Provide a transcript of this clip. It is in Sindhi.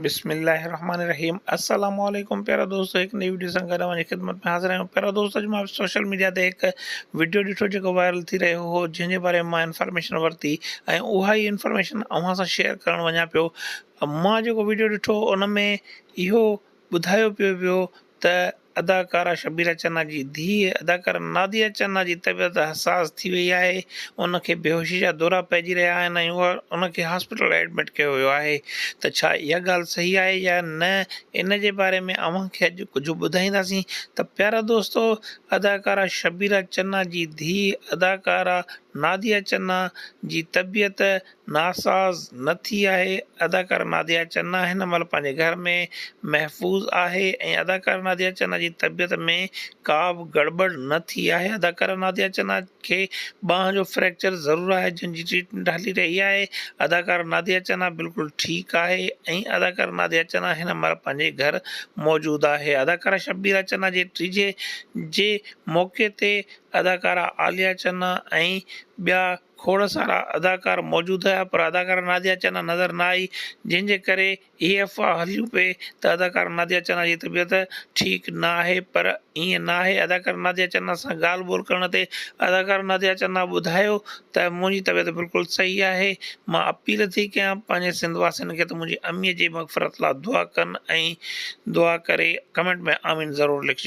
بسم الله الرحمن الرحيم السلام عليڪم پيارا دوستو هڪ نئين وڊيو سان گڏ اوهان جي خدمت ۾ حاضر آهيون پيارا دوستو اڄ مان سوشل ميڊيا تي هڪ وڊيو ڏٺو جيڪو وائرل ٿي رهيو هو جنهن جي باري ۾ مان انفارميشن ورتي ۽ اها ئي انفارميشن اوهان سان شيئر ڪرڻ وڃان پيو مان جيڪو وڊيو ڏٺو ان ۾ اهو ٻڌايو پيو ويو ته اداڪارا شبيره چنا جي ڌيء اداڪاره ناديه چنا جي طبيعت حساس ٿي وئي آهي، ان کي بيهوشي جا دورا پئجي رهيا آهن ۽ ان کي هاسپيٽل ايڊمٽ ڪيو ويو آهي ته ڇا اها ڳالهه صحيح آهي يا نه ان جي باري ۾ اوهان کي اڄ ڪجهه ٻڌائينداسين ته پيارا دوستو اداڪارا شبيره چنا جي ڌيء اداڪارا ناديه چنا جي طبيعت ناساز نه ٿي آهي، اداڪاره ناديه چنا هن مهل پنهنجي گهر ۾ محفوظ آهي ۽ اداڪاره ناديه چنا جي طبيعت ۾ ڪا به گڙٻڙ نه ٿي آهي، اداڪاره ناديه چنا کي ٻانهن جو فريڪچر ضرور آهي جنهن جي ٽريٽمينٽ هلي رهي آهي، اداڪاره ناديه چنا بلڪل ٺيڪ آهي ۽ اداڪاره ناديه چنا هن مهل پنهنجي گهر موجود آهي، اداڪاره شبيره چنا جي ٽيجهي جي موقعي تي اداڪاره عاليه چنا ۽ ٻيا کوڙ سارا اداڪار موجود هيا پر اداڪاره ناديه چنا نظر نه آئي جنهن جي ڪري اهي افواهه هليون پئي ته اداڪاره ناديه چنا جي طبيعت ٺيڪ نه آهي پر ائين نه آهي اداڪاره ناديه چنا سان ڳالهه ٻولهه ڪرڻ تي اداڪاره ناديه چنا ٻڌايو ته منهنجي طبيعت بلڪل صحيح آهي مان اپيل ٿي ڪيان پنهنجي سنڌ واسين کي ته منهنجي اميء جي مغفرت لاء دعا ڪن ۽ دعا ڪري ڪمينٽ ۾ آمين ضرور لکجو.